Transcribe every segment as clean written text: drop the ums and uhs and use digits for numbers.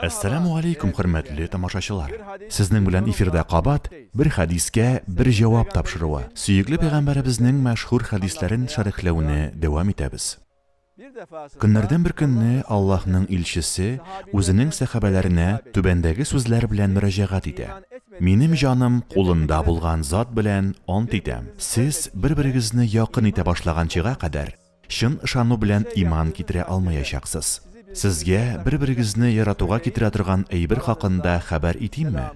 Әссәламү алейкум, хөрмәтле тамашачылар. Сезнең белән эфирда кабат бер хәдискә бер җавап тапшыруы. Сөекле пәйгамбәребезнең мәшһүр хәдисләрен шәрехләүне дәвам итәбез. Көннәрдән бер көнне Аллаһның илчесе үзенең сәхабәләренә түбәндәге сүзләр белән мөрәҗәгать итә. Минем җаным кулында булган зат белән ант итәм, сез бер-берегезне якын итә башлаганчыга кадәр чын ышану белән иман китерә алмаячаксыз. Сезгә бер-берегезне яратуга китерә торган әйбер хакында хәбәр итимме?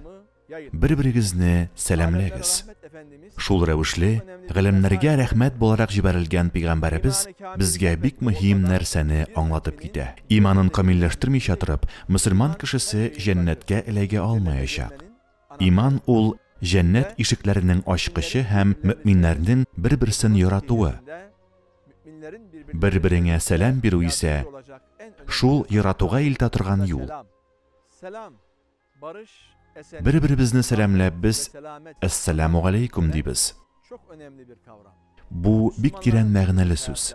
Бер-берегезне сәламләгез. Шул рәвешле, галәмнәргә рәхмәт буларак җибәрелгән пәйгамбәребез безгә бик мөһим нәрсәне аңлатып китә. Иманын камилләштермичә торып, мөселман кешесе җәннәткә эләгә алмаячак. Иман ул җәннәт ишекләренең ачкычы һәм мөэминнәрнең бер-берсен яратуы. Бер-береңә сәлам бирү исә шул яратуга илтә торган юл. Бер-беребезне сәламләп без Әссәламү галәйкүм дибез. Бу бик тирән мәгънәле сүз.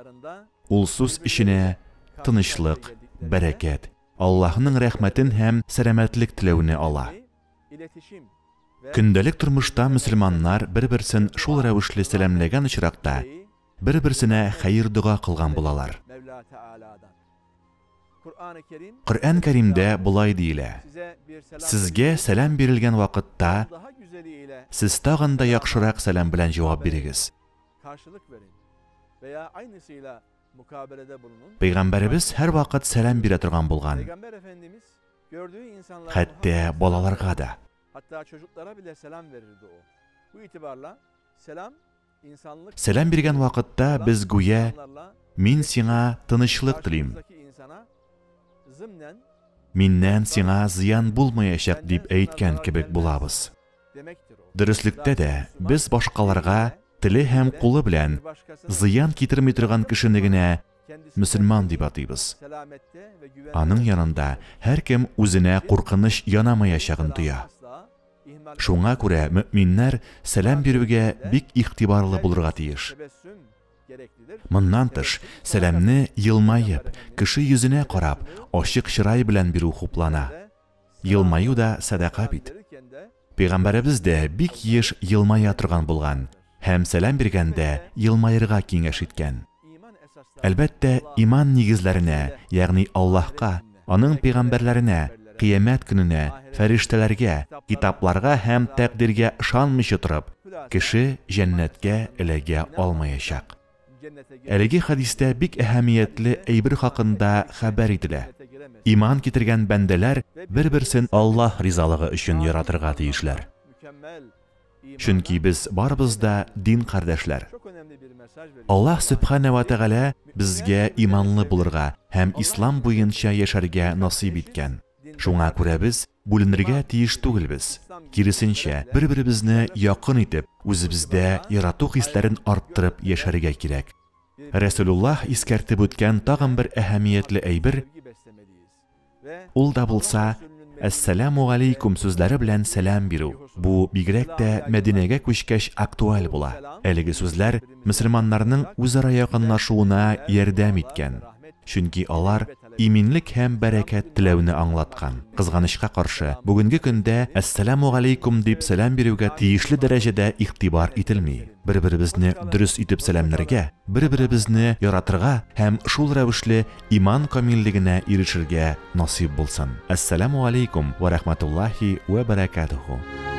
Ул сүз эченә тынычлык, бәрәкәт, Аллаһның рәхмәтен һәм сәламәтлек теләүне ала. Көндәлек тормышта мөселманнар бер-берсен шул рәвешле сәламләгән очракта, бер-берсенә хәер-дога кылган булалар. Коръән Кәримдә болай диелә: Сезгә сәлам бирелгән вакытта, сез тагын да яхшырак сәлам белән җавап бирегез. Пәйгамбәребез һәрвакыт сәлам бирә торган булган. Хәтта балаларга да. Сәлам биргән вакытта без гүя Мин сиңа тынычлык телим. Миннән сиңа зыян булмаячак дип әйткән кебек булабыз. Дөреслектә дә, без башкаларга теле һәм кулы белән зыян китерми торган кешене генә мөселман дип атыйбыз. Аның янында һәркем үзенә куркыныч янамаячагын тоя. Шуңа күрә мөэминнәр сәлам бирүгә бик игътибарлы булырга тиеш. Моннан тыш, сәламне елмаеп, кеше йөзенә карап, ачык чырай белән бирү хуплана. Елмаю да сәдака бит. Пәйгамбәребез дә бик еш елмая торган булган һәм сәлам биргәндә елмаерга киңәш иткән. Әлбәттә, иман нигезләренә, ягъни Аллаһка, Аның пәйгамбәрләренә, Кыямәт көненә, фәрештәләргә, китапларга һәм тәкъдиргә ышанмыйча торып, кеше җәннәткә эләгә алмаячак. Әлеге хәдистә бик әһәмиятле әйбер хакында хәбәр ителә. Иман китергән бәндәләр бер-берсен Аллаһ ризалыгы өчен яратырга тиешләр. Чөнки без барыбыз да дин кардәшләр. Аллаһ Сөбханә вә Тәгалә безгә иманлы булырга һәм ислам буенча яшәргә насыйп иткән. Шуңа күрә без бүленергә тиеш түгелбез. Киресенчә, бер-беребезне якын итеп, үзебездә ярату хисләрен арттырып яшәргә кирәк. Рәсүлуллаһ искәртеп үткән тагын бер әһәмиятле әйбер, Ул да булса, Әссәләмү галәйкүм сүзләре белән сәлам бирү. Бу бигрәк тә Мәдинәгә күчкәч актуаль була. Әлеге сүзләр мөселманнарның үзара якынлашуына ярдәм иткән. Чөнки алар иминлек һәм бәрәкәт теләүне аңлаткан. Кызганычка каршы, бүгенге көндә Әссәләмү галәйкүм дип сәлам бирүгә тиешле дәрәҗәдә игътибар ителми. Бер-беребезне дөрес итеп сәламләргә, бер-беребезне яратырга һәм шул рәвешле иман камиллегенә ирешергә насыйп булсын. Әссәламү алейкум вә рәхмәтуллаһи вә бәрәкәтүһү.